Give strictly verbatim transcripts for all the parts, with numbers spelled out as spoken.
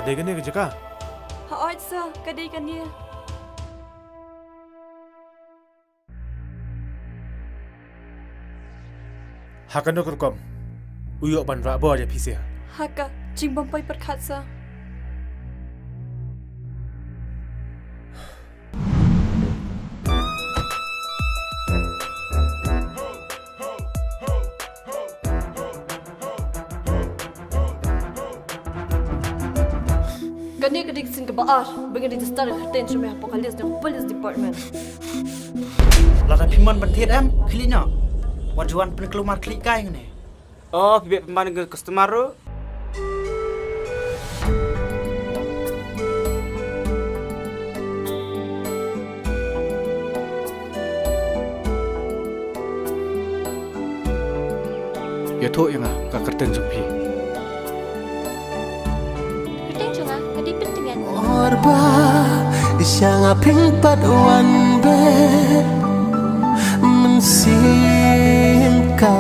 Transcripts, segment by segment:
Dei kane ka jaka? Hooid sir, ka dei kane. Ha kano ka rukom u ïoh ban rah bor ïa phi sir? Ha ka jingbym poi pyrkhat sir. Kane ka dei ka sien kaba ar ba ngi register ïa ka kyrteng jong me hapoh ka list jong ka police department. Lada phi mon ban thied em, khlieh noh. Wat ju wan pynkulmar khlieh kai ngne. Oh, phi beh pynban ka customer ruh. Ïathuh ïa nga ka kyrteng jong phi. Kyrteng jong nga ka dei Pyntngen. Or ba sha nga phin pat wan beh mynsiem ka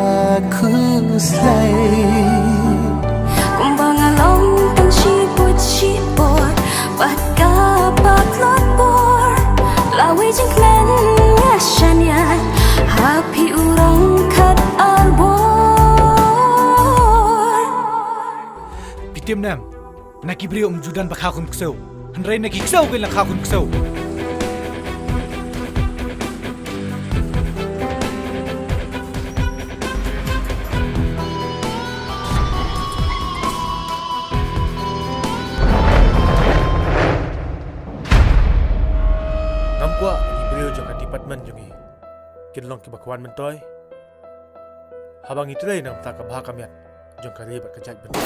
khuslai. Kumba nga long tang shi bit shi por bad ka patlot por, la wei jingkmen nga shaniah ha phi u rong khat ar bor. Phi tip ne em, na ki briew ym ju don ba kha khun ksew, hynrei na ki ksew kein la kha khun ksew. Ngam kwah ki briew jong ka department jong ngi kin long kiba kwan myntoi haba ngi trei na ka bynta ka bha ka miat jong ka ri bad ka jaitbynriew.